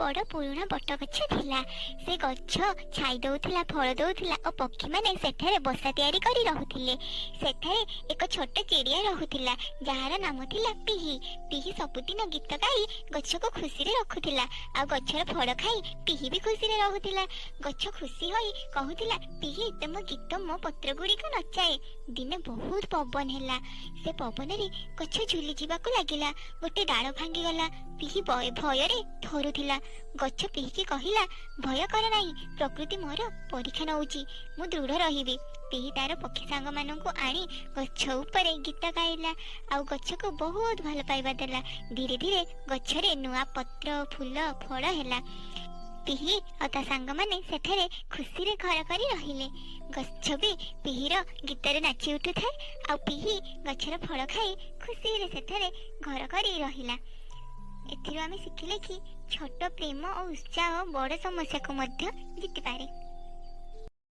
ବଡ଼ ପୁରୁଣା ବଟଗଛ ଥିଲା। ସେ ଗଛ ଛାଇ ଦଉଥିଲା, ଫଳ ଦଉଥିଲା ଓ ପକ୍ଷୀମାନେ ସେଠାରେ ବସା ତିଆରି କରି ରହୁଥିଲେ। ସେଠାରେ ଏକ ଛୋଟ ଚିଡ଼ିଆ ରହୁଥିଲା, ଯାହାର ନାମ ଥିଲା ପିହି। ପିହି ସବୁଦିନ ଗୀତ ଗାଇ ଗଛକୁ ଖୁସିରେ ରଖୁଥିଲା, ଆଉ ଗଛର ଫଳ ଖାଇ ପିହି ବି ଖୁସିରେ ରହୁଥିଲା। ଗଛ ଖୁସି ହୋଇ କହୁଥିଲା, ପିହି, ତୁମ ଗୀତ ମୋ ପତ୍ର ଗୁଡ଼ିକ ନଚାଏ। ଦିନେ ବହୁତ ପବନ ହେଲା। ସେ ପବନରେ ଗଛ ଝୁଲି ଯିବାକୁ ଲାଗିଲା। ଗୋଟେ ଡାଳ ଭାଙ୍ଗିଗଲା। ପିହି ଭୟରେ ଥରୁଥିଲା। ଗଛ ପିହିକି କହିଲା, ଭୟ କର ନାହିଁ, ପ୍ରକୃତି ମୋର ପରୀକ୍ଷା ନଉଛି, ମୁଁ ଦୃଢ଼ ରହିବି। ପିହି ତାର ପକ୍ଷୀ ସାଙ୍ଗମାନଙ୍କୁ ଆଣି ଗଛ ଉପରେ ଗୀତ ଗାଇଲା ଆଉ ଗଛକୁ ବହୁତ ଭଲ ପାଇବା ଦେଲା। ଧୀରେ ଧୀରେ ଗଛରେ ନୂଆ ପତ୍ର, ଫୁଲ, ଫଳ ହେଲା। ପିହି ଆଉ ତା ସାଙ୍ଗମାନେ ସେଠାରେ ଖୁସିରେ ଘର କରି ରହିଲେ। ଗଛ ବି ପିହିର ଗୀତରେ ନାଚି ଉଠୁଥାଏ, ଆଉ ପିହି ଗଛର ଫଳ ଖାଇ ଖୁସିରେ ସେଠାରେ ଘର କରି ରହିଲା। ଏଥିରୁ ଆମେ ଶିଖିଲେ କି ଛୋଟ ପ୍ରେମ ଓ ଉତ୍ସାହ ବଡ଼ ସମସ୍ୟାକୁ ମଧ୍ୟ ଜିତିପାରେ।